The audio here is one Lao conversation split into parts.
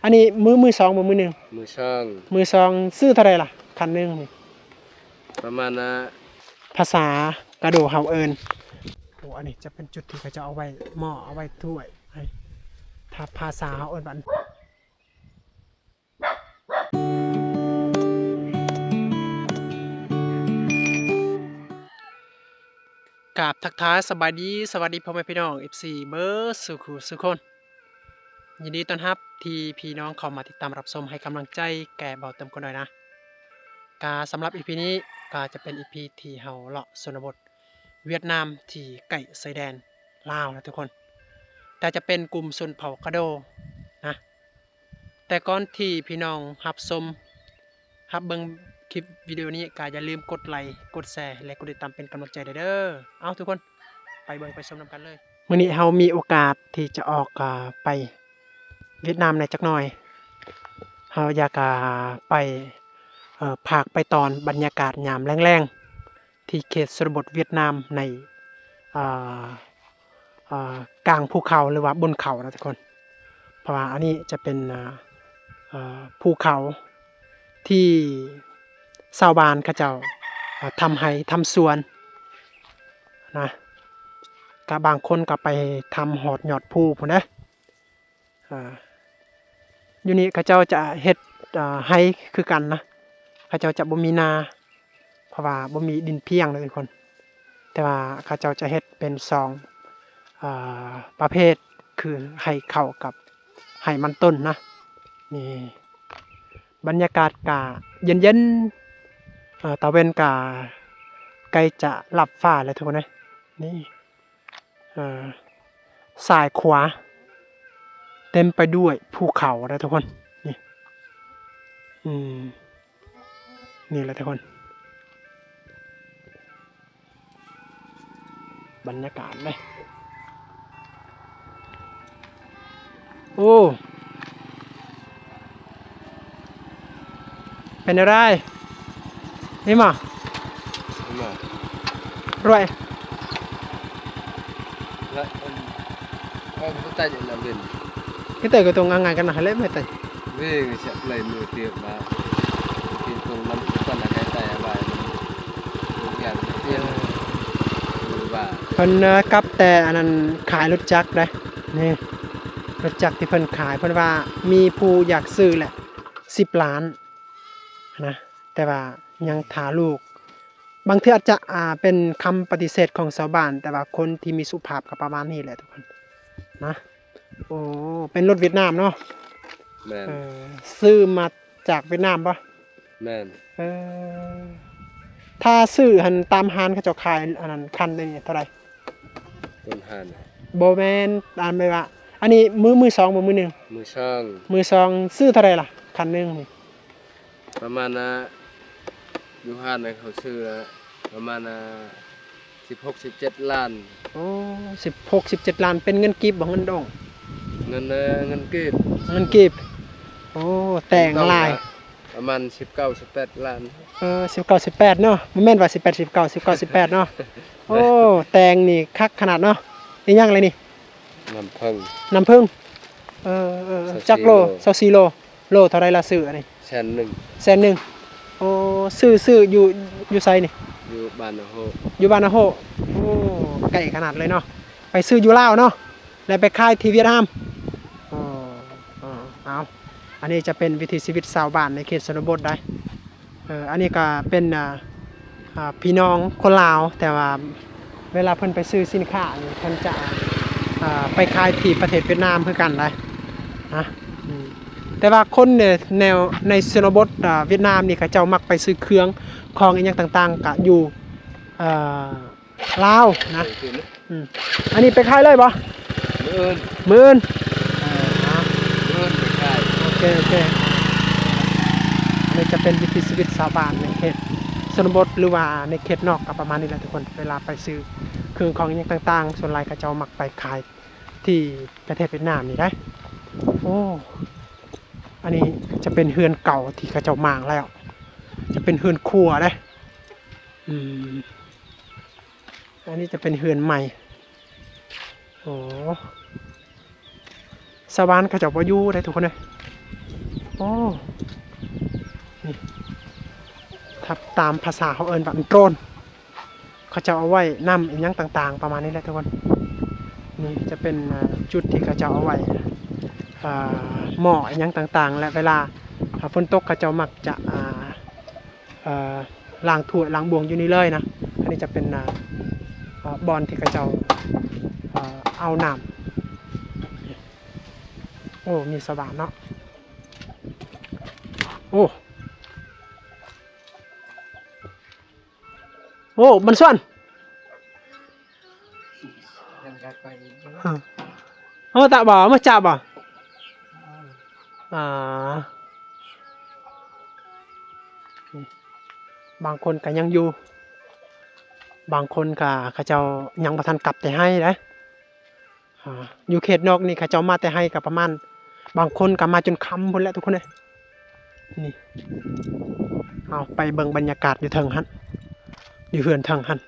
ອັນນີ້ມື ມືສອງບໍ່ ມືໜຶ່ງ? ມືສອງ. ມືສອງຊື້ເທົ່າໃດລະ ຄັນໜຶ່ງນີ້? ປະມານ ອ່າ ພາສາກະໂດເຮົາເອີ້ນ ໂອ້ ອັນນີ້ຈະເປັນຈຸດທີ່ເຂົາເຈົ້າເອົາໄວ້ໝໍ້ ເອົາໄວ້ຖ້ວຍ ຖ້າພາສາເຮົາເອີ້ນວ່າ ກາບທັກທາຍສະບາຍດີ ສະຫວັດດີພໍ່ແມ່ພີ່ນ້ອງ ເອັຟຊີ ເບິດສູ່ຄູ່ສູ່ຄົນ. ຍິນດີຕ້ອນຮັບທີ່ພີ່ນ້ອງເຂົ້າມາຕິດຕາມຮັບຊົມ ໃຫ້ກຳລັງໃຈແກ່ເບົາເຕີມກັນດ້ວຍນະ. ກະສຳລັບອີພີນີ້ກະຈະເປັນອີພີທີ່ເຮົາເລາະຊົນນະບົດຫວຽດນາມທີ່ໃກ້ຊາຍແດນລາວນະທຸກຄົນ ແຕ່ຈະເປັນກຸ່ມຊົນເຜົ່າກະໂດນະ. ແຕ່ກ່ອນທີ່ພີ່ນ້ອງຮັບຊົມ ຮັບເບິ່ງຄລິບວິດີໂອນີ້ ກະຢ່າລືມກົດໄລ ກົດແຊ ແລະ ກົດຕິດຕາມເປັນກຳລັງໃຈເດີ. ເອົາທຸກຄົນ ໄປເບິ່ງໄປຊົມນຳກັນເລີຍ. ມື້ນີ້ເຮົາມີໂອກາດທີ່ຈະອອກ ອາ ໄປຫວຽດນາມແດ່ຈັກໜ່ອຍ. ເຮົາຢາກ ອາ ໄປ ເອີ ພາກໄປຕອນບັນຍາກາດຍາມແລງໆ ທີ່ເຂດຊົນນະບົດຫວຽດນາມໃນ ອາ ອ່າ ກາງພູເຂົາ ຫຼືວ່າບົນເຂົານະທຸກຄົນ. ເພາະວ່າອັນນີ້ຈະເປັນ ອ່າ ເອີ ພູເຂົາທີ່ຊາວບ້ານເຂົາເຈົ້າ ອ່າ ທຳໄຮ່ທຳສວນນະ. ກະບາງຄົນກະໄປທຳຮອດຍອດພູພຸ້ນເດ້. ອ່າ ຢູ່ນີ້ເຂົາເຈົ້າຈະເຮັດ ອ່າ ໄຮ່ຄືກັນນະ. ເຂົາເຈົ້າຈະບໍ່ມີນາ ເພາະວ່າບໍ່ມີດິນພຽງເດ້ທຸກຄົນ. ແຕ່ວ່າເຂົາເຈົ້າຈະເຮັດເປັນສອງ ອ່າ ປະເພດ ຄືໄຮ່ເຂົ້າກັບໄຮ່ມັນຕົ້ນນະ. ນີ້ ບັນຍາກາດກະເຢັນໆ ເອີ ຕາເວັນກະໃກ້ຈະລັບຟ້າແລ້ວທຸກຄົນເອີຍ. ນີ້ ເອີ ຊ້າຍຂວາເຕັມໄປດ້ວຍພູເຂົາເດ້ທຸກຄົນ. ນີ້ ອືມ ນີ້ແຫຼະທຸກຄົນ ບັນຍາກາດເດ້. ໂອ້ ເປັນແນວໃດ? ນີ້ມາ ນີ້ມາ ລວຍ ລະ ອັນ ເອີ ກໍໄດ້ຢູ່ນະເວັນ ເຮັດໄດ້ກໍຕ້ອງງ່າຍໆກັນນະ ຫັ້ນແຫຼະ ເຮັດໄດ້ ເວງສະເລີຍມືທຽບມາ ທີ່ຕົງນຳກັນນະ ໃກ້ໆ ອາບາຍ ທຸກຢ່າງ ເອີ ເປັນ ເອີ ວ່າ ເພິ່ນກັບແຕ່ອັນນັ້ນ ຂາຍລົດຈັກເດ້. ນີ້ ລົດຈັກທີ່ເພິ່ນຂາຍ ເພິ່ນວ່າມີຜູ້ຢາກຊື້ແຫຼະ ສິບລ້ານນະ ແຕ່ວ່າຍັງຖ້າລູກ. ບາງເທື່ອອາດຈະ ອ່າ ເປັນຄຳປະຕິເສດຂອງຊາວບ້ານ ແຕ່ວ່າຄົນທີ່ມີສຸພາບກໍປະມານນີ້ແຫຼະທຸກຄົນນະ. ໂອ້ ເປັນລົດຫວຽດນາມເນາະ? ແມ່ນ. ເອີ ຊື້ມາຈາກຫວຽດນາມບໍ່? ແມ່ນ. ເອີ ຖ້າຊື້ຫັ້ນຕາມຮ້ານເຂົາເຈົ້າຂາຍອັນນັ້ນ ຄັນນີ້ເທົ່າໃດ? ຕົ້ນຮ້ານ ບໍ່ແມ່ນ ອັນແບບວ່າ ອັນນີ້ມື ມືສອງບໍ່ ມືໜຶ່ງ? ມືສອງ. ມືສອງ ຊື້ເທົ່າໃດລະ ຄັນໜຶ່ງນີ້? ປະມານ ອ່າ ຢູ່ຮ້ານເຂົາຊື້ ອ່າ ປະມານ ອ່າ ສິບຫົກ ສິບເຈັດລ້ານ. ໂອ້ ສິບຫົກ ສິບເຈັດລ້ານ ເປັນເງິນກີບບໍ່ ເງິນດອງ? ເງິນ ເອີ ເງິນກີບ. ເງິນກີບ. ໂອ້ ແຕ່ງຫຼາຍ ປະມານສິບເກົ້າ ສິບແປດລ້ານ. ເອີ ສິບເກົ້າ ສິບແປດເນາະ ບໍ່ແມ່ນວ່າສິບແປດ ສິບເກົ້າ ສິບເກົ້າ ສິບແປດເນາະ. ໂອ້ ແຕ່ງນີ້ຄັກຂະໜາດເນາະ. ອີຫຍັງລະນີ້? ນ້ຳເຜິ້ງ. ນ້ຳເຜິ້ງ. ເອີ ເອີ ເອີ ຊາວສີ່ ຈັກໂລ? ໂລ ຊາວສີ່ໂລ. ໂລເທົ່າໃດລະຊື້ອັນນີ້? ແສນໜຶ່ງ. ແສນໜຶ່ງ. ໂອ້ ຊື້ ຊື້ຢູ່ ຢູ່ໃສນີ້? ຢູ່ບ້ານນາໂຮ. ຢູ່ບ້ານນາໂຮ. ໂອ້ ໃກ້ຂະໜາດເລີຍເນາະ. ໄປຊື້ຢູ່ລາວເນາະ ແລ້ວໄປຂາຍທີ່ຫວຽດນາມ. ອໍ ອໍ ເອົາ ອັນນີ້ຈະເປັນວິຖີຊີວິດຊາວບ້ານໃນເຂດຊົນນະບົດໄດ໋. ເອີ ອັນນີ້ກະເປັນ ອ່າ ອ່າ ພີ່ນ້ອງຄົນລາວ ແຕ່ວ່າເວລາເພິ່ນໄປຊື້ສິນຄ້ານີ້ ເພິ່ນຈະ ອ່າ ໄປຂາຍທີ່ປະເທດຫວຽດນາມຄືກັນໄດ໋ນະ. ອືມ ແຕ່ວ່າຄົນແນວ ແນວໃນຊົນນະບົດ ອ່າ ຫວຽດນາມນີ້ ເຂົາເຈົ້າມັກໄປຊື້ເຄື່ອງຂອງອີ່ຫຍັງຕ່າງໆ ກະຢູ່ ອ່າ ລາວນະ. ອືມ ອັນນີ້ໄປຂາຍເລີຍບໍ່? ມື້ອື່ນ. ມື້ອື່ນ. ເອີ ເອົາ ມື້ອື່ນໄປຂາຍ. ໂອເຄ ໂອເຄ ອັນນີ້ຈະເປັນວິຖີຊີວິດຊາວບ້ານໃນເຂດຊົນນະບົດ ຫຼືວ່າໃນເຂດນອກກໍປະມານນີ້ແຫຼະທຸກຄົນ. ເວລາໄປຊື້ເຄື່ອງຂອງອີ່ຫຍັງຕ່າງໆ ສ່ວນຫຼາຍເຂົາເຈົ້າມັກໄປຂາຍທີ່ປະເທດຫວຽດນາມນີ້ໄດ໋. ໂອ້ ອັນນີ້ຈະເປັນເຮືອນເກົ່າທີ່ເຂົາເຈົ້າມ້າງແລ້ວ ຈະເປັນເຮືອນຄົວເດ້. ອືມ ອັນນີ້ຈະເປັນເຮືອນໃໝ່. ໂອ້ ຊາວບ້ານເຂົາເຈົ້າບໍ່ຢູ່ເດ້ທຸກຄົນເອີຍ. ໂອ້ ນີ້ ຖ້າຕາມພາສາເຮົາເອີ້ນວ່າໂດຣນ ເຂົາເຈົ້າເອົາໄວ້ນຳອີ່ຫຍັງຕ່າງໆ ປະມານນີ້ແຫຼະທຸກຄົນ. ນີ້ຈະເປັນ ເອີ ຈຸດທີ່ເຂົາເຈົ້າເອົາໄວ້ ເອີ ໝໍ້ອີ່ຫຍັງຕ່າງໆ ແລະ ເວລາ ເອີ ຝົນຕົກ ເຂົາເຈົ້າມັກຈະ ອ່າ ເອີ ລ້າງຖ້ວຍລ້າງບ່ວງຢູ່ນີ້ເລີຍນະ. ອັນນີ້ຈະເປັນ ອ່າ ເອີ ບ່ອນທີ່ເຂົາເຈົ້າ ເອີ ເອົານ້ຳ. ໂອ້ ມີຊາວບ້ານເນາະ. ໂອ້ ໂອ້ ບັນຊວນ ເອີ ເອົາຕະບໍ່ ມາຈັບບໍ່? ອ່າ ບາງຄົນກໍຍັງຢູ່ ບາງຄົນກໍ ເຂົາເຈົ້າຍັງບໍ່ທັນກັບແຕ່ໄຮ່ເດ້. ອ່າ ຢູ່ເຂດນອກນີ້ເຂົາເຈົ້າມາແຕ່ໄຮ່ກໍປະມານ ບາງຄົນກໍມາຈົນຄ່ຳພຸ້ນແຫຼະທຸກຄົນເອີຍ. ນີ້ ເຮົາໄປເບິ່ງບັນຍາກາດຢູ່ເທິງຫັ້ນ ຢູ່ເຮືອນເທິງຫັ້ນ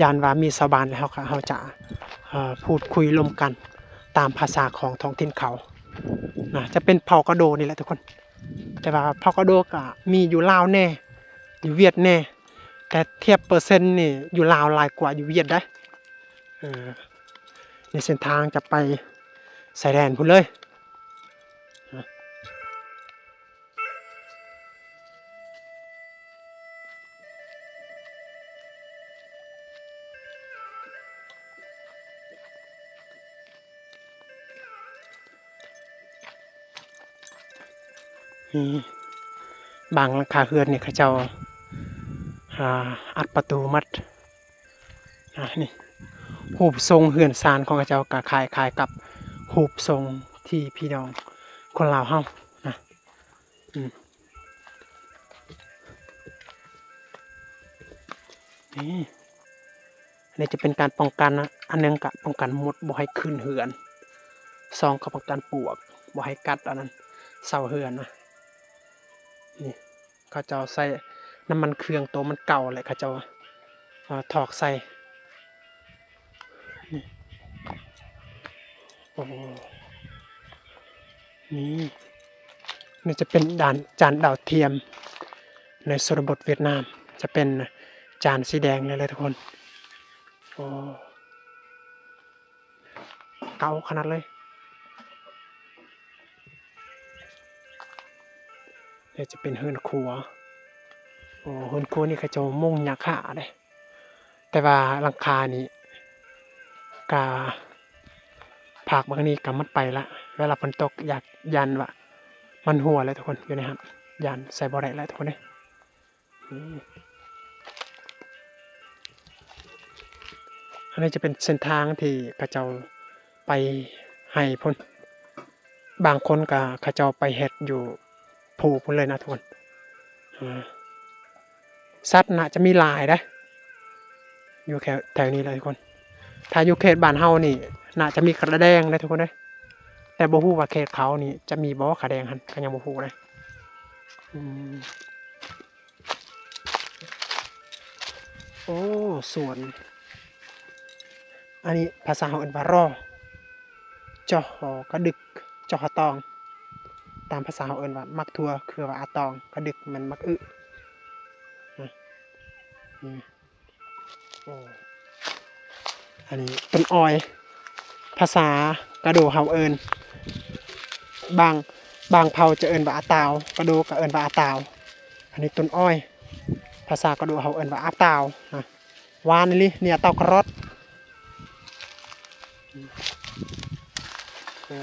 ຢ້ານວ່າມີຊາວບ້ານ ແລ້ວເຮົາກໍ ເຮົາຈະ ເອີ ພູດຄຸຍລົມກັນຕາມພາສາຂອງທ້ອງຖິ່ນເຂົານະ. ຈະເປັນເຜົ່າກະໂດນີ້ແຫຼະທຸກຄົນ ແຕ່ວ່າເຜົ່າກະໂດກໍມີຢູ່ລາວແດ່ ຢູ່ຫວຽດແດ່ ແຕ່ທຽບເປີເຊັນນີ້ຢູ່ລາວຫຼາຍກວ່າຢູ່ຫວຽດເດ້. ເອີ ນີ້ເສັ້ນທາງຈະໄປຊາຍແດນພຸ້ນເລີຍ. ນີ້ ບາງຫຼັງຄາເຮືອນນີ້ເຂົາເຈົ້າ ອ່າ ອັດປະຕູໝົດ. ອ່າ ນີ້ ຮູບຊົງເຮືອນຊານຂອງເຂົາເຈົ້າກໍຄ້າຍໆກັບຮູບຊົງທີ່ພີ່ນ້ອງຄົນລາວເຮົານະ. ອືມ ນີ້ ອັນນີ້ຈະເປັນການປ້ອງກັນນະ ອັນໜຶ່ງກະປ້ອງກັນມົດບໍ່ໃຫ້ຂຶ້ນເຮືອນ, ສອງກະປ້ອງກັນປວກບໍ່ໃຫ້ກັດອັນນັ້ນ ເສົາເຮືອນນະ. ນີ້ ເຂົາເຈົ້າໃສ່ນ້ຳມັນເຄື່ອງໂຕມັນເກົ່າແຫຼະ ເຂົາເຈົ້າ ເອີ ຖອກໃສ່. ນີ້ ໂອ້ ນີ້ ນີ້ຈະເປັນດານ ຈານດາວທຽມໃນຊົນນະບົດຫວຽດນາມ ຈະເປັນຈານສີແດງເລີຍແຫຼະທຸກຄົນ. ໂອ້ ເກົ່າຂະໜາດເລີຍ. ແລ້ວຈະເປັນເຮືອນຄົວ. ໂອ້ ເຮືອນຄົວນີ້ເຂົາເຈົ້າມຸງຫຍ້າຄາເດ້ ແຕ່ວ່າຫຼັງຄານີ້ກະ ພາກເບື້ອງນີ້ກະມັນໄປລະ ເວລາຝົນຕົກ ຢ້ານ ຢ້ານວ່າມັນຮົ່ວແຫຼະທຸກຄົນ ຢູ່ໃນຫັ້ນ ຢ້ານໃສ່ບໍ່ໄດ້ແຫຼະທຸກຄົນເອີຍ. ອັນນີ້ຈະເປັນເສັ້ນທາງທີ່ເຂົາເຈົ້າໄປໄຮ່ພຸ້ນ ບາງຄົນກະເຂົາເຈົ້າໄປເຮັດຢູ່ພູພຸ້ນເລີຍນະທຸກຄົນ. ເອີ ສັດໜ້າຈະມີຫຼາຍເດ້ ຢູ່ແຖວ ແຖວນີ້ແຫຼະທຸກຄົນ. ຖ້າຢູ່ເຂດບ້ານເຮົານີ້ໜ້າຈະມີຂະແດງເດ້ທຸກຄົນເອີຍ ແຕ່ບໍ່ຮູ້ວ່າເຂດເຂົານີ້ຈະມີບໍ່ຂະແດງຫັ້ນ ກະຍັງບໍ່ຮູ້ເດ້. ອືມ ໂອ້ ສວນ ອັນນີ້ພາສາເຮົາເອີ້ນວ່າລໍ ຈໍ ກະດຶກ ຈໍ ຕອງ. ຕາມພາສາເຮົາເອີ້ນວ່າໝາກຖົ່ວ ຄືວ່າອາຕອງ, ກະດຶກແມ່ນໝາກອຶ. ອືມ ນີ້ ໂອ້ ອັນນີ້ຕົ້ນອ້ອຍ ພາສາກະໂດເຮົາເອີ້ນ ບາງ ບາງເຜົ່າຈະເອີ້ນວ່າອາຕາວ, ກະໂດກະເອີ້ນວ່າອາຕາວ. ອັນນີ້ຕົ້ນອ້ອຍ ພາສາກະໂດເຮົາເອີ້ນວ່າອາຕາວນະ. ຫວານອີ່ຫຼີ ນີ້ອາຕາວກະຣອດ. ໂອ້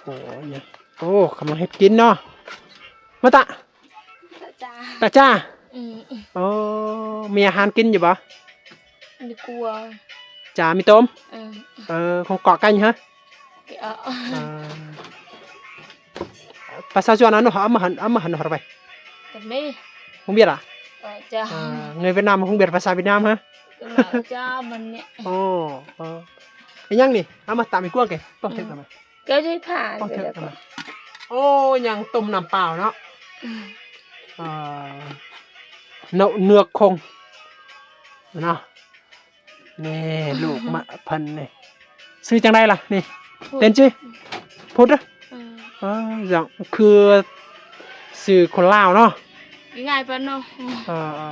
ໂອ້ຍ ໂອ້ ກຳລັງເຮັດກິນເນາະ ມາຕະ ຕາຈາ ຕາຈາ. ອືມ ໂອ້ ມີອາຫານກິນຢູ່ບໍ່? ມີກົວ ຈາມີຕົ້ມ. ເອີ ເອີ ຂອງເກາະໄກ່ເຮີ ເອີ ເອີ ພາສາຈວນອັນເນາະ ເອົາມາຫັນ ເອົາມາຫັນເນາະ ໄປ ໂຮງວຽດລະ ເອີ ເງິນຫວຽດນາມ ໂຮງວຽດ ພາສາຫວຽດນາມເຮີ ໂອ້ ເອີ ອີຫຍັງນີ້ ເອົາມາຕາມອີກກວງເກ ຕ້ອງເທັກນຳ ກະໄດ້ຜ່ານ ຕ້ອງເທັກນຳ ໂອ້ ຫຍັງຕົ້ມນ້ຳເປົ່າເນາະ ເອີ. ເນາະ ເນືອຄົງເນາະ. ນີ້ລູກມະເພິ່ນນີ້ ຊື່ຈັ່ງໃດລະນີ້? ເຕັນຈິ ພຸດ ເອີ ເອີ ຈັ່ງຄືຊື່ຄົນລາວເນາະ ງ່າຍປານເນາະ. ເອີ ເອີ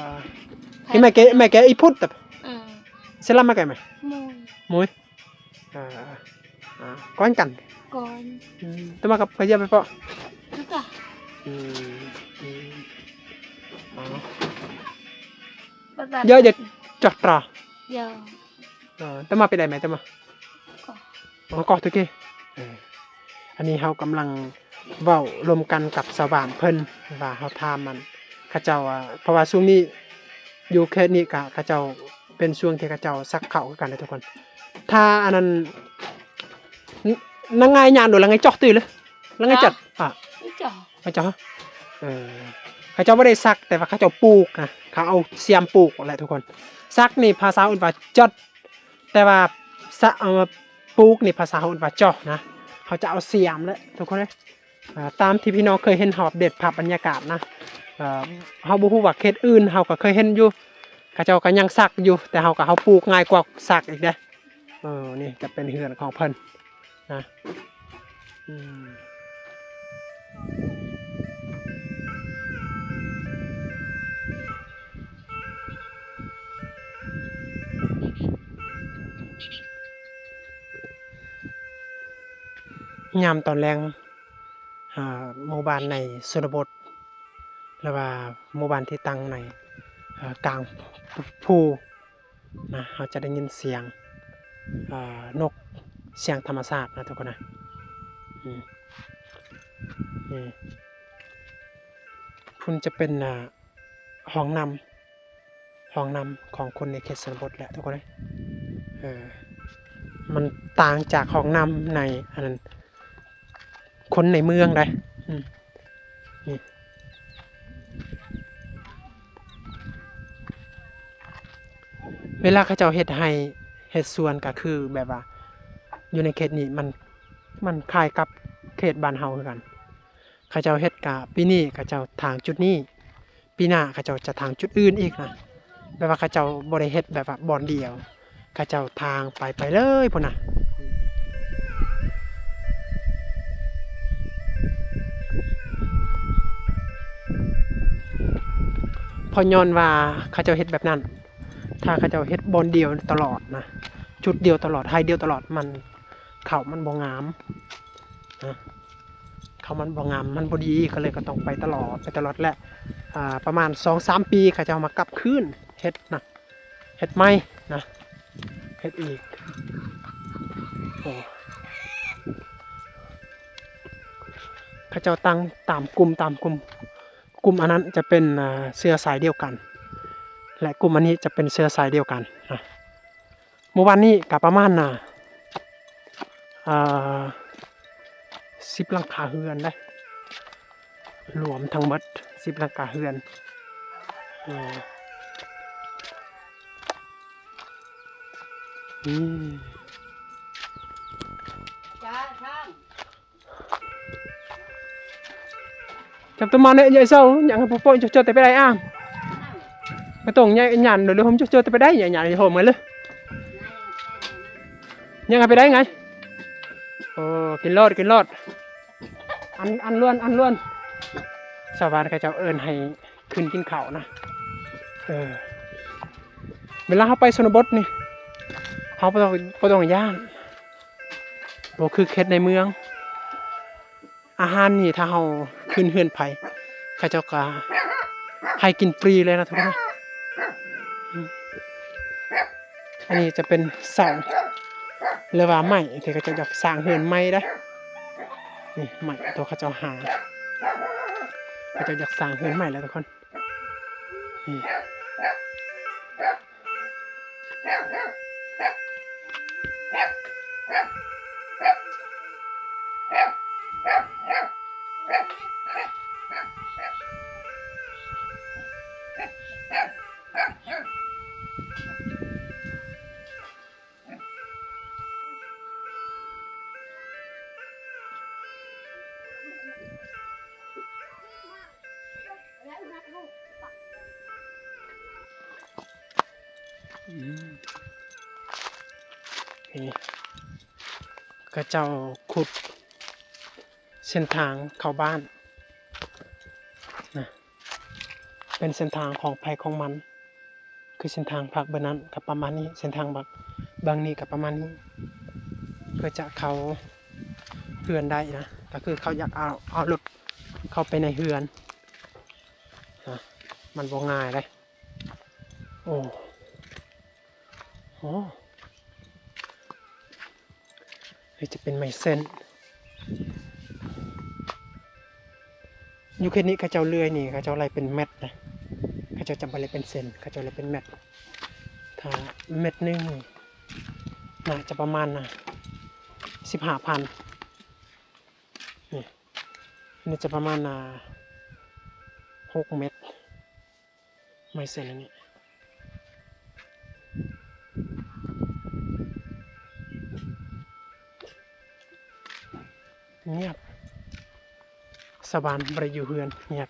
ທີ່ແມ່ແກ ແມ່ແກອີພຸດ ເອີ ເຊລາມາແກແມ່ ໂມຍ ໂມຍ ອ່າ ອ່າ ກ່ອນກັນ ກ່ອນ ອືມ ແຕ່ວ່າກັບ ກະຢ່າໄປເປາະ ອືມ ອືມ ອໍ ເຢີ ເຢີ ຈອກຕຣາ ເຢີ ເອີ ແຕ່ມາໄປໄດ້ໄໝ ແຕ່ມາ ກໍ ອໍ ກໍຕົວເກ ເອີ ອັນນີ້ເຮົາກຳລັງເວົ້າລົມກັນກັບຊາວບ້ານເພິ່ນ ວ່າເຮົາຖາມ ອັນ ເຂົາເຈົ້າ ອ່າ ເພາະວ່າຊ່ວງນີ້ຢູ່ເຂດນີ້ກະ ເຂົາເຈົ້າ ເປັນຊ່ວງທີ່ເຂົາເຈົ້າສັກເຂົ້າຄືກັນເດ້ທຸກຄົນ. ຖ້າອັນນັ້ນ ນ- ນາງງ່າຍຍ່າງໂດ ລາງງ່າຍຈອກຕື່ເລີຍ ລາງງ່າຍຈັດ ອ່າ ໄປຈອກ ໄປຈອກ ເອີ ເຂົາເຈົ້າບໍ່ໄດ້ສັກ ແຕ່ວ່າເຂົາເຈົ້າປູກນະ ເຂົາເອົາສຽມປູກແຫຼະທຸກຄົນ. ສັກນີ້ພາສາເອີ້ນວ່າຈອດ ແຕ່ວ່າສະ ເອົາມາປູກນີ້ພາສາເຮົາເອີ້ນວ່າຈອກນະ ເຮົາຈະເອົາສຽມແຫຼະທຸກຄົນເອີຍ. ອ່າ ຕາມທີ່ພີ່ນ້ອງເຄີຍເຫັນຮອບເດັດພາບບັນຍາກາດນະ ເອີ ເຮົາບໍ່ຮູ້ວ່າເຂດອື່ນ ເຮົາກໍເຄີຍເຫັນຢູ່ ເຂົາເຈົ້າກໍຍັງສັກຢູ່ ແຕ່ເຮົາກໍ ເຮົາປູກງ່າຍກວ່າສັກອີກເດ້. ເອີ ນີ້ຈະເປັນເຮືອນຂອງເພິ່ນນະ ອືມ. ຍາມຕອນແລງ ອ່າ ໝູ່ບ້ານໃນຊົນນະບົດ ຫຼືວ່າໝູ່ບ້ານທີ່ຕັ້ງໃນ ເອີ ກາງພູນະ ເຮົາຈະໄດ້ຍິນສຽງ ອ່າ ນົກ ສຽງທຳມະຊາດນະທຸກຄົນນະ ອືມ ນີ້ ພຸ້ນຈະເປັນ ອ່າ ຫ້ອງນ້ຳ ຫ້ອງນ້ຳຂອງຄົນໃນເຂດຊົນນະບົດແຫຼະທຸກຄົນເອີຍ. ເອີ ມັນຕ່າງຈາກຫ້ອງນ້ຳໃນ ອັນນັ້ນ ຄົນໃນເມືອງໃດ໋ ອືມ ນີ້ ເວລາເຂົາເຈົ້າເຮັດໄຮ່ເຮັດສວນ ກໍຄືແບບວ່າຢູ່ໃນເຂດນີ້ ມັນ ມັນຄ້າຍກັບເຂດບ້ານເຮົາຄືກັນ. ເຂົາເຈົ້າເຮັດກະ ປີນີ້ເຂົາເຈົ້າຖາງຈຸດນີ້ ປີໜ້າເຂົາເຈົ້າຈະຖາງຈຸດອື່ນອີກນະ ແບບວ່າເຂົາເຈົ້າບໍ່ໄດ້ເຮັດແບບວ່າບ່ອນດຽວ ເຂົາເຈົ້າຖາງໄປ ໄປເລີຍພຸ້ນນະ. ເພາະຍ້ອນວ່າເຂົາເຈົ້າເຮັດແບບນັ້ນ ຖ້າເຂົາເຈົ້າເຮັດບ່ອນດຽວຕະຫຼອດນະ ຈຸດດຽວຕະຫຼອດ ໄຮ່ດຽວຕະຫຼອດ ມັນ ເຂົ້າມັນບໍ່ງາມນະ. ເຂົ້າມັນບໍ່ງາມ ມັນບໍ່ດີ ກໍເລີຍກໍຕ້ອງໄປຕະຫຼອດ ໄປຕະຫຼອດ ແລະ ອ່າ ປະມານສອງສາມປີ ເຂົາເຈົ້າມາກັບຄືນເຮັດນະ ເຮັດໃໝ່ນະ ເຮັດອີກ. ໂອ້ ເຂົາເຈົ້າຕັ້ງຕາມກຸ່ມ ຕາມກຸ່ມ ກຸ່ມອັນນັ້ນຈະເປັນ ອ່າ ເຊື້ອສາຍດຽວກັນ ແລະ ກຸ່ມອັນນີ້ຈະເປັນເຊື້ອສາຍດຽວກັນນະ. ໝູ່ບ້ານນີ້ກະປະມານ ອ່າ ອ່າ ສິບຫຼັງຄາເຮືອນເດ້ ລວມທັງໝົດສິບຫຼັງຄາເຮືອນ. ເອີ ອືມ ຈັບຕົວມາເນຍ ໃຫຍ່ເຊົາ ຍັງໃຫ້ຜູ້ປ່ອຍຈົດໆແຕ່ໄປໄດ້ອາ ກະຕົງໃຫຍ່ຍານໂດຍໂຮມຈົດໆແຕ່ໄປໄດ້ ໃຫຍ່ຍານໂຮມມາເລີຍ ຍັງໃຫ້ໄປໄດ້ໄງ. ໂອ້ ກິນໂລດ ກິນໂລດ ອັນ ອັນລ້ວນ ອັນລ້ວນ ຊາວບ້ານເຂົາເຈົ້າເອີ້ນໃຫ້ ຂຶ້ນກິນເຂົ້ານະ. ເອີ ເວລາເຮົາໄປຊົນນະບົດນີ້ ເຮົາບໍ່ຕ້ອງ ບໍ່ຕ້ອງຢ້ານ ບໍ່ຄືເຂດໃນເມືອງ. ອາຫານນີ້ ຖ້າເຮົາຂຶ້ນເຮືອນໃຜ ເຂົາເຈົ້າກະໃຫ້ກິນຟຣີເລີຍນະທຸກຄົນ. ອັນນີ້ຈະເປັນເສົາ ຫຼືວ່າໄມ້ທີ່ເຂົາເຈົ້າຢາກສ້າງເຮືອນໃໝ່ເດ້. ນີ້ໄມ້ຕົວເຂົາເຈົ້າຫາ ເຂົາເຈົ້າຢາກສ້າງເຮືອນໃໝ່ແລ້ວທຸກຄົນ. ນີ້. ອືມ ນີ້ ເຂົາເຈົ້າຂຸດເສັ້ນທາງເຂົ້າບ້ານນະ ເປັນເສັ້ນທາງຂອງໃຜຂອງມັນ. ຄືເສັ້ນທາງພັກເບິ່ງນັ້ນກໍປະມານນີ້ ເສັ້ນທາງບັກເບິ່ງນີ້ກໍປະມານນີ້ ເພື່ອຈະເຂົ້າເຮືອນໄດ້ນະ ກໍຄືເຂົາຢາກເອົາ ເອົາລົດເຂົ້າໄປໃນເຮືອນນະ ມັນບໍ່ງ່າຍເດ້. ໂອ້ ໂອ້ ນີ້ຈະເປັນໄມ້ເສັ້ນ ຢູ່ເຂດນີ້ເຂົາເຈົ້າເລື່ອຍນີ້ ເຂົາເຈົ້າໄລ່ເປັນແມັດນະ ເຂົາເຈົ້າຈະບໍ່ໄລ່ເປັນເສັ້ນ ເຂົາເຈົ້າໄລ່ເປັນແມັດ. ຖ້າແມັດໜຶ່ງນີ້ ໜ້າຈະປະມານນະ ສິບຫ້າພັນ ນີ້ ນີ້ຈະປະມານນະ ຫົກແມັດ. ໄມ້ເສັ້ນອັນນີ້ ງຽບ ຊາວບ້ານບໍ່ໄດ້ຢູ່ເຮືອນ ງຽບ.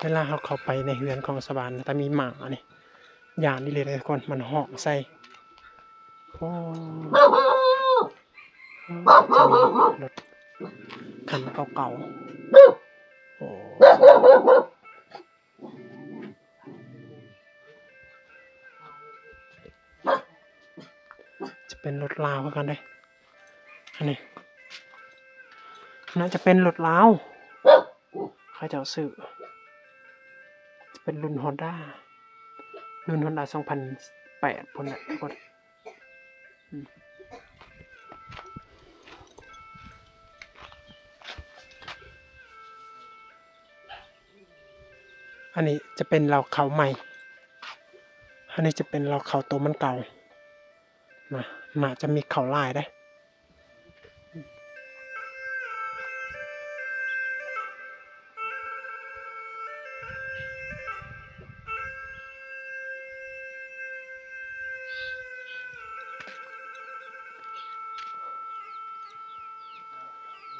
ເວລາເຮົາເຂົ້າໄປໃນເຮືອນຂອງຊາວບ້ານ ຖ້າມີໝານີ້ ຢ້ານອີ່ຫຼີເດ້ທຸກຄົນ ມັນຮ້ອງໃສ່. ໂອ້ ຈະມີລົດຄັນເກົ່າໆ ໂອ້ ຈະເປັນລົດລາວຄືກັນເດ້ ອັນນີ້ ໜ້າຈະເປັນລົດລາວ ເຂົາເຈົ້າຊື້ ຈະເປັນລຸ້ນຮອນດ້າ ລຸ້ນຮອນດ້າສອງພັນແປດພຸ້ນແຫຼະທຸກຄົນ. ອັນນີ້ຈະເປັນເລົ້າເຂົ້າໃໝ່ ອັນນີ້ຈະເປັນເລົ້າເຂົ້າໂຕມັນເກົ່ານະ ໜ້າຈະມີເຂົ້າຫຼາຍເດ້.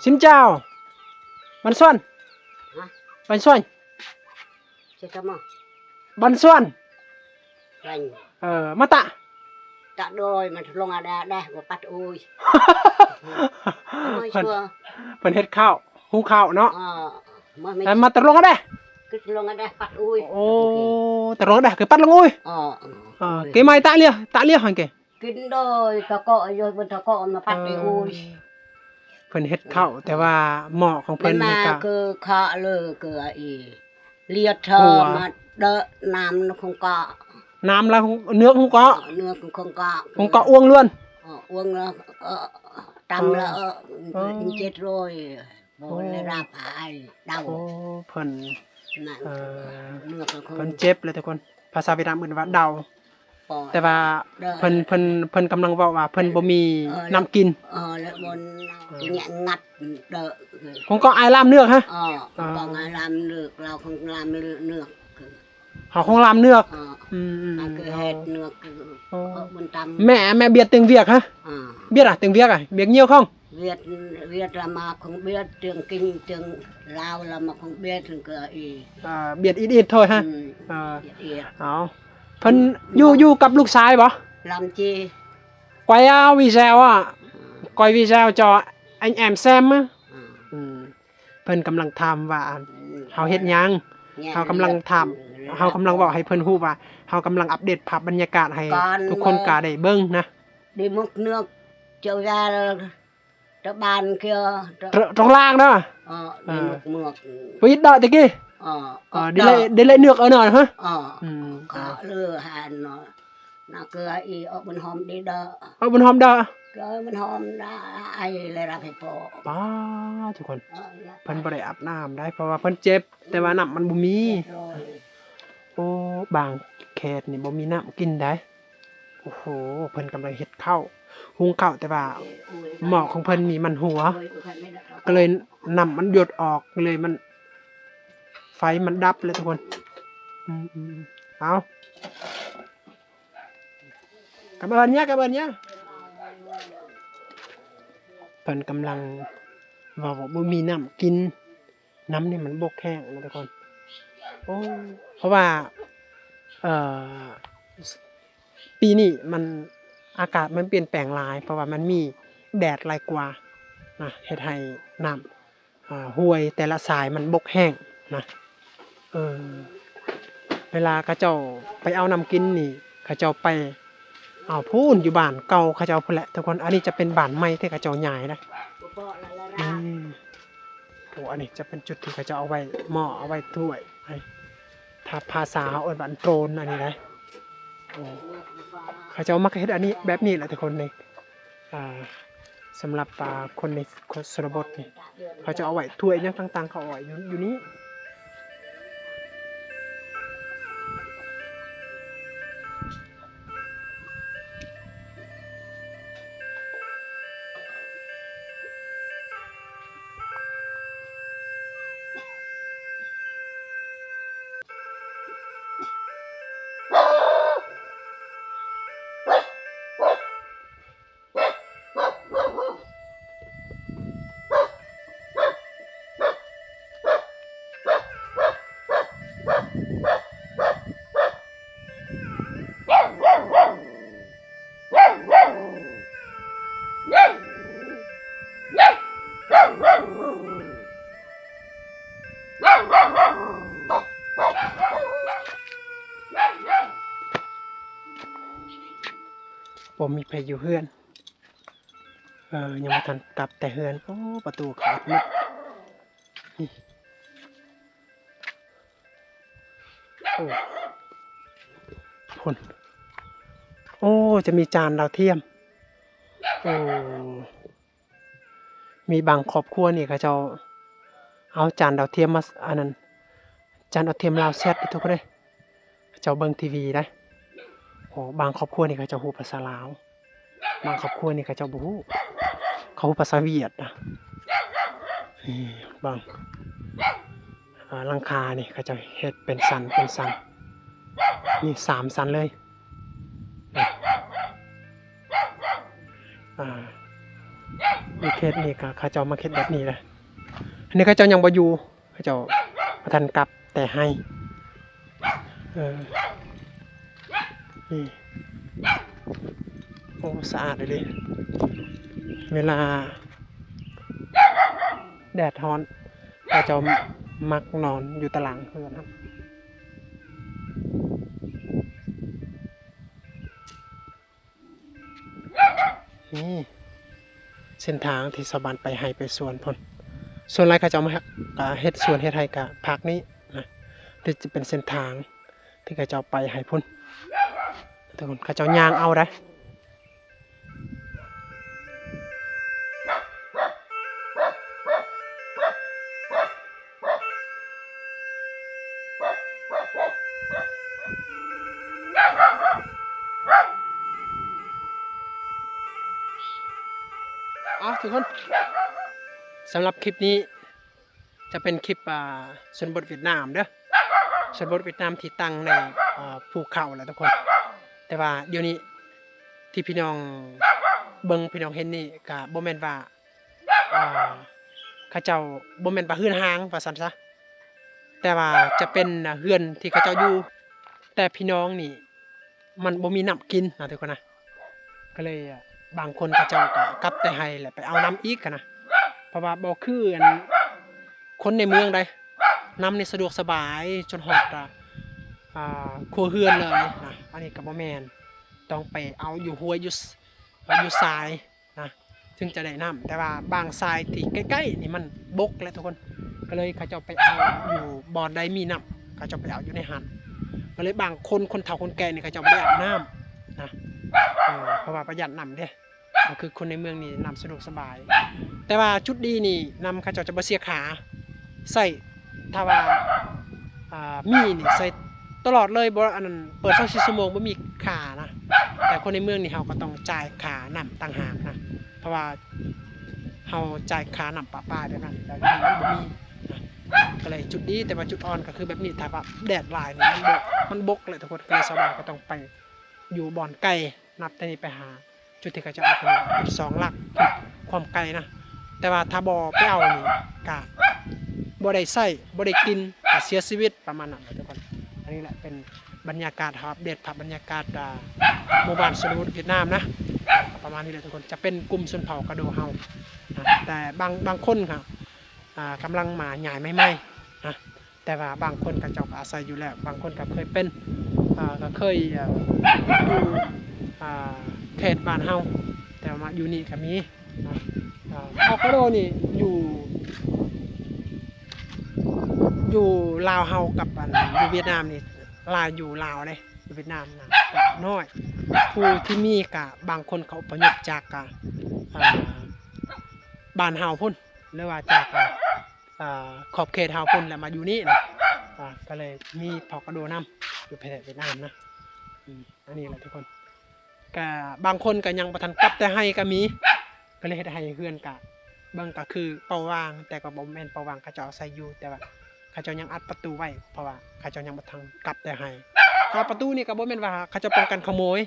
ຊິນເຈົ້າ ບັນຊວນ ຮະ ບັນຊວນ ຊິກະມາ ບັນຊວນ ເອີ ມາຕະ ຕະໂດຍ ມັນລົງອາແດ ແດ ບໍ່ປັດໂອຍ ເພິ່ນ ເພິ່ນເຮັດເຂົ້າ ຫຸງເຂົ້າເນາະ ເອີ ມາ ມາຕະລົງອາແດ ຄືລົງອາແດ ປັດໂອຍ ໂອ້ ຕະລົງອາແດ ຄືປັດລົງໂອຍ ເອີ ເອີ ເກໄມຕະເລຍ ຕະເລຍຫັ້ນເກ ກິນໂດຍຕະເກາະຢູ່ ເພິ່ນຕະເກາະມາປັດໄປໂອຍ ເອີ ເພິ່ນເຮັດເຂົ້າ ແຕ່ວ່າໝໍ້ຂອງເພິ່ນ ແມ່ນມາ ມັນກະ ຄືຄະເລີ ຄືອີ ລຽດເທີ ຫົວ ມາເດີະນ້ຳຂອງເກາະ ນ້ຳລະເນື້ອຂອງເກາະ ເອີ ເນື້ອຂອງເກາະ ຂອງເກາະອວງລວນ ເອີ ອວງລະ ເອີ ຕຳລະ ເອີ ເອີ ເອີ ເຈັດຮ້ອຍ ບໍ່ໄດ້ຮັບອາຍເດົາ ໂອ້ ເພິ່ນ ນັ້ນ ເອີ ເນື້ອຂອງ ເພິ່ນເຈັບເລີຍທຸກຄົນ ພາສາຫວຽດນາມເອີ້ນວ່າເດົາ ແຕ່ວ່າເພິ່ນ ເພິ່ນ ເພິ່ນກຳລັງເວົ້າວ່າເພິ່ນບໍ່ມີ ເອີ ນ້ຳກິນ ເອີ ແລ້ວບໍ່ ເອີ ແຍະງັດເດີ ຂອງເກາະອາຍລາມເນືອກຮະ ເອີ ເອີ ຂອງເກາະອາຍລາມເນືອກ ລາວຂອງລາມເນືອກ ເຮົາຂອງລາມເນືອກ ເອີ ອືມໆ ອັນຄືເຮັດເນືອກ ເອີ ເອີ ບຸນຕຳ ແມ່ ແມ່ບຽດເຕັງວຽກຮະ ເອີ ບຽດອະ ເຕັງວຽກອະ ບຽກຍ່ຽວຂອງ ວຽດ ວຽດລະມາຂອງບຽດ ເຕີງກິງເຕີງລາວລະມາຂອງບຽດ ເຖິງກະອີ ອ່າ ບຽດອິດໆໂທຍຮະ ອືມ ເອີ ບຽດອິດ ເອົາ ເພິ່ນຢູ່ ຢູ່ກັບລູກຊາຍບໍ່? ລຳຈີ ກວາຍອາວິແຊວອະ ກວາຍວິແຊວຈອ ອັນແອມແຊມ ອືມ ເພິ່ນກຳລັງຖາມວ່າ ອືມ ເຮົາເຮັດຫຍັງ ເຮົາກຳລັງຖາມ ເຮົາກຳລັງເວົ້າໃຫ້ເພິ່ນຮູ້ວ່າ ເຮົາກຳລັງອັບເດດພາບບັນຍາກາດໃຫ້ທຸກຄົນກະໄດ້ເບິ່ງນະ ໄດ້ໝົກເນືອກເຈົ້າຢາ ຕະບານເກືອ ຕະ ຕະ ຕະລາງນະ ເອີ ເອີ ເມືອກ ເອີ ໄປເຮັດດອກຕະກີ້ ເອີ ເອີ ເອີ ໄດ້ເລາະ ໄດ້ເລາະເນືອກເອົາໜ້ອຍຮະ ເອີ ອືມ ກະເລີຫານເນາະ ນາເກືອອີ ອອກບຸນຫອມດີເດີ ອອກບຸນຫອມເດີ ເກືອບຸນຫອມດາ ໄອເລີຍລະໄປໂປະ ປ້າ ທຸກຄົນ ເອີ ເພິ່ນບໍ່ໄດ້ອາບນ້ຳໄດ໋ ເພາະວ່າເພິ່ນເຈັບ ແຕ່ວ່ານ້ຳມັນບໍ່ມີ ໂອ້ ບາງເຂດນີ້ບໍ່ມີນ້ຳກິນໄດ໋. ໂອ້ໂຫ ເພິ່ນກຳລັງເຮັດເຂົ້າ ຫຸງເຂົ້າ ແຕ່ວ່າໝໍ້ຂອງເພິ່ນນີ້ມັນຮົ່ວ ກໍເລີຍນ້ຳມັນຢົດອອກ ກໍເລີຍມັນ ໄຟມັນດັບແລ້ວທຸກຄົນ ອືມໆ ເອົາ ກັບເອີ້ນຍາ ກັບເອີ້ນຍາ ເພິ່ນກຳລັງເວົ້າວ່າບໍ່ມີນ້ຳກິນ ນ້ຳນີ້ມັນບົກແຫ້ງນະທຸກຄົນ. ໂອ້ ເພາະວ່າ ເອີ ປີນີ້ມັນ ອາກາດມັນປ່ຽນແປງຫຼາຍ ເພາະວ່າມັນມີແດດຫຼາຍກວ່ານະ ເຮັດໃຫ້ນ້ຳ ອ່າ ຫ້ວຍແຕ່ລະສາຍມັນບົກແຫ້ງນະ. ເອີ ເວລາເຂົາເຈົ້າໄປເອົານ້ຳກິນນີ້ ເຂົາເຈົ້າໄປເອົາພຸ້ນ ຢູ່ບ້ານເກົ່າເຂົາເຈົ້າພຸ້ນແຫຼະທຸກຄົນ. ອັນນີ້ຈະເປັນບ້ານໃໝ່ທີ່ເຂົາເຈົ້າຍ້າຍນະ. ອືມ ໂອ້ ອັນນີ້ຈະເປັນຈຸດທີ່ເຂົາເຈົ້າເອົາໄວ້ໝໍ້ ເອົາໄວ້ຖ້ວຍ ຖ້າພາສາເຮົາເອີ້ນວ່າອັນໂຕນ ອັນນີ້ນະ. ໂອ້ ເຂົາເຈົ້າມັກເຮັດອັນນີ້ ແບບນີ້ແຫຼະທຸກຄົນນີ້. ອ່າ ສຳລັບ ອ່າ ຄົນໃນຊົນນະບົດນີ້ ເຂົາຈະເອົາໄວ້ຖ້ວຍຫຍັງຕ່າງໆ ເຂົາເອົາໄວ້ຢູ່ ຢູ່ນີ້. ບໍ່ມີໃຜຢູ່ເຮືອນ. ເອີ ຍັງບໍ່ທັນກັບແຕ່ເຮືອນ. ໂອ້ ປະຕູຂາດໝົດ. ນີ້ ໂອ້ ພຸ້ນ. ໂອ້ ຈະມີຈານດາວທຽມ. ໂອ້ ມີບາງຄອບຄົວນີ້ເຂົາເຈົ້າເອົາຈານດາວທຽມມາ ອັນນັ້ນ ຈານດາວທຽມລາວແຊັດເດ້ທຸກຄົນເອີຍ. ເຂົາເຈົ້າເບິ່ງທີວີໄດ໋. ໂອ້ ບາງຄອບຄົວນີ້ເຂົາເຈົ້າຮູ້ພາສາລາວ ບາງຄອບຄົວນີ້ເຂົາເຈົ້າບໍ່ຮູ້ ເຂົາຮູ້ພາສາຫວຽດນະ. ນີ້ເບິ່ງ ອ່າ ຫຼັງຄານີ້ເຂົາເຈົ້າເຮັດເປັນຊັ້ນເປັນຊັ້ນ ນີ້ສາມຊັ້ນເລີຍ. ອ່າ ຢູ່ເຂດນີ້ກໍເຂົາເຈົ້າມາເຮັດແບບນີ້ແຫຼະ. ອັນນີ້ເຂົາເຈົ້າຍັງບໍ່ຢູ່ ເຂົາເຈົ້າບໍ່ທັນກັບແຕ່ໄຮ່. ເອີ ນີ້ ໂອ້ ສະອາດອີ່ຫຼີ. ເວລາແດດຮ້ອນ ເຂົາເຈົ້າມັກນອນຢູ່ຕາລ່າງເຮືອນຫັ້ນ. ນີ້ເສັ້ນທາງທີ່ຊາວບ້ານໄປໄຮ່ໄປສວນພຸ້ນ. ສ່ວນຫຼາຍເຂົາເຈົ້າມາ ກະເຮັດສວນເຮັດໄຮ່ກະພາກນີ້ນະ ທີ່ຈະເປັນເສັ້ນທາງທີ່ເຂົາເຈົ້າໄປໄຮ່ພຸ້ນ. ທຸກຄົນ ເຂົາເຈົ້າຍ່າງເອົາໄດ໋. ເອົາ ທຸກຄົນ ສຳລັບຄລິບນີ້ຈະເປັນຄລິບ ອ່າ ຊົນນະບົດຫວຽດນາມເດີ ຊົນນະບົດຫວຽດນາມທີ່ຕັ້ງໃນ ອ່າ ພູເຂົາແຫຼະທຸກຄົນ. ແຕ່ວ່າດຽວນີ້ທີ່ພີ່ນ້ອງເບິ່ງ ພີ່ນ້ອງເຫັນນີ້ກະບໍ່ແມ່ນວ່າ ອ່າ ເຂົາເຈົ້າ ບໍ່ແມ່ນວ່າເຮືອນຮ້າງວ່າຊັ້ນຊະ ແຕ່ວ່າຈະເປັນເຮືອນທີ່ເຂົາເຈົ້າຢູ່ ແຕ່ພີ່ນ້ອງນີ້ມັນບໍ່ມີນ້ຳກິນນະທຸກຄົນນະ. ກໍເລີຍ ອ່າ ບາງຄົນເຂົາເຈົ້າກໍກັບແຕ່ໄຮ່ແລ້ວໄປເອົານ້ຳອີກຫັ້ນນະ ເພາະວ່າບໍ່ຄືອັນ ຄົນໃນເມືອງໃດ໋ ນ້ຳນີ້ສະດວກສະບາຍຈົນຮອດ ອ່າ ຄົວເຮືອນເລີຍນະ. ອັນນີ້ກໍບໍ່ແມ່ນ ຕ້ອງໄປເອົາຢູ່ຫ້ວຍ ຢູ່ ຢູ່ສາຍ ນະ ເຖິງຈະໄດ້ນ້ຳ. ແຕ່ວ່າບາງສາຍທີ່ໃກ້ໆນີ້ມັນບົກແຫຼະທຸກຄົນ ກໍເລີຍເຂົາເຈົ້າໄປເອົາຢູ່ບ່ອນໃດມີນ້ຳ ເຂົາເຈົ້າໄປເອົາຢູ່ໃນຫັ້ນ. ກໍເລີຍບາງຄົນ ຄົນເຖົ້າຄົນແກ່ນີ້ ເຂົາເຈົ້າບໍ່ໄດ້ອາບນ້ຳນະ ເອີ ເພາະວ່າປະຢັດນ້ຳເດ້. ກໍຄືຄົນໃນເມືອງນີ້ນ້ຳສະດວກສະບາຍ ແຕ່ວ່າຈຸດດີນີ້ນ້ຳເຂົາເຈົ້າຈະບໍ່ເສຍຄ່າ ໃຊ້ ຖ້າວ່າ ອ່າ ມີນີ້ໃຊ້ຕະຫຼອດເລີຍ ບໍ່ ອັນນັ້ນ ເປີດຊາວສີ່ຊົ່ວໂມງ ບໍ່ມີຄ່ານະ. ແຕ່ຄົນໃນເມືອງນີ້ເຮົາກໍຕ້ອງຈ່າຍຄ່ານ້ຳຕ່າງຫາກນະ ເພາະວ່າເຮົາຈ່າຍຄ່ານ້ຳປະປາແບບນັ້ນ ແລ້ວຢູ່ນີ້ມັນບໍ່ມີນະ. ກໍເລີຍຈຸດດີ ແຕ່ວ່າຈຸດອ່ອນກໍຄືແບບນີ້ ຖ້າວ່າແດດຫຼາຍນີ້ມັນບໍ່ ມັນບົກແຫຼະທຸກຄົນ ກໍເລີຍຊາວບ້ານກໍຕ້ອງໄປຢູ່ບ່ອນໄກ ນັບແຕ່ນີ້ໄປຫາຈຸດທີ່ເຂົາເຈົ້າເອົາໄປນີ້ເປັນສອງຫຼັກ ຄວາມໄກນະ. ແຕ່ວ່າຖ້າບໍ່ໄປເອົານີ້ກະບໍ່ໄດ້ໃຊ້ ບໍ່ໄດ້ກິນ ກະເສຍຊີວິດ ປະມານນັ້ນແຫຼະທຸກຄົນ. ອັນນີ້ແຫຼະເປັນບັນຍາກາດ ເຮົາອັບເດດພາບບັນຍາກາດ ອ່າ ໝູ່ບ້ານຊົນນະບົດຫວຽດນາມນະ ປະມານນີ້ແຫຼະທຸກຄົນ. ຈະເປັນກຸ່ມຊົນເຜົ່າກະໂດເຮົານະ ແຕ່ບາງ ບາງຄົນກະ ອ່າ ກຳລັງມາຍ້າຍໃໝ່ໆນະ. ແຕ່ວ່າບາງຄົນເຂົາເຈົ້າກໍອາໄສຢູ່ແລ້ວ ບາງຄົນກໍເຄີຍເປັນ ເອີ ກໍເຄີຍ ເອີ ຢູ່ ເອີ ເຂດບ້ານເຮົາ ແຕ່ວ່າມາຢູ່ນີ້ກໍມີເນາະ. ເອີ ເຜົ່າກະໂດນີ້ຢູ່ ຢູ່ລາວເຮົາກັບອັນຢູ່ຫວຽດນາມນີ້ ຫຼາຍ ຢູ່ລາວເດ້ ຢູ່ຫວຽດນາມນະກໍນ້ອຍ. ຜູ້ທີ່ມີກໍບາງຄົນເຂົາອະພະຍົບຈາກ ອ່າ ບ້ານເຮົາພຸ້ນ ຫຼືວ່າຈາກ ອ່າ ຂອບເຂດເຮົາພຸ້ນ ແລ້ວມາຢູ່ນີ້ນະ. ອ່າ ກໍເລີຍມີເຜົ່າກະໂດນຳຢູ່ປະເທດຫວຽດນາມນະ. ອືມ ອັນນີ້ແຫຼະທຸກຄົນ ກະບາງຄົນກະຍັງບໍ່ທັນກັບແຕ່ໄຮ່ກະມີ ກໍເລີຍເຮັດໃຫ້ເຮືອນກະເບິ່ງກະຄືເປົ່າວ່າງ ແຕ່ກໍບໍ່ແມ່ນເປົ່າວ່າງ ເຂົາເຈົ້າອາໄສຢູ່ ແຕ່ວ່າເຂົາເຈົ້າຍັງອັດປະຕູໄວ້ ເພາະວ່າເຂົາເຈົ້າຍັງບໍ່ທັນກັບແຕ່ໄຮ່. ຖ້າປະຕູນີ້ກໍບໍ່ແມ່ນວ່າເຂົາເຈົ້າປ້ອງກັນຂະໂມຍ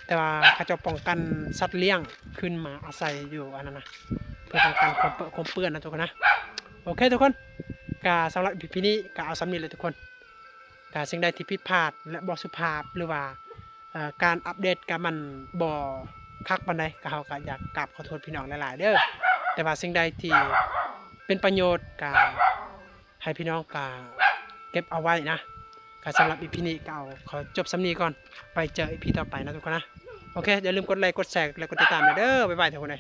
ແຕ່ວ່າເຂົາເຈົ້າປ້ອງກັນສັດລ້ຽງຂຶ້ນມາອາໄສຢູ່ອັນນັ້ນນະ ເພື່ອປ້ອງກັນຄວາມເປິ ຄວາມເປື້ອນນະທຸກຄົນນະ. ໂອເຄທຸກຄົນ ກະສຳລັບອີພີນີ້ກະເອົາສ່ຳນີ້ແຫຼະທຸກຄົນ. ກະສິ່ງໃດທີ່ຜິດພາດ ແລະ ບໍ່ສຸພາບ ຫຼືວ່າ ເອີ ການອັບເດດກະມັນບໍ່ຄັກປານໃດ ກະເຮົາກະຢາກກາບຂໍໂທດພີ່ນ້ອງຫຼາຍໆເດີ. ແຕ່ວ່າສິ່ງໃດທີ່ເປັນປະໂຫຍດກະ ໃຫ້ພີ່ນ້ອງກະເກັບເອົາໄວ້ນະ. ກະສຳລັບອີພີນີ້ກະເອົາ ຂໍຈົບສ່ຳນີ້ກ່ອນ ໄວ້ເຈີອີພີຕໍ່ໄປນະທຸກຄົນນະ. ໂອເຄ ຢ່າລືມກົດໄລ ກົດແຊ ແລະ ກົດຕິດຕາມແດ່ເດີ. ບາຍບາຍທຸກຄົນເດີ.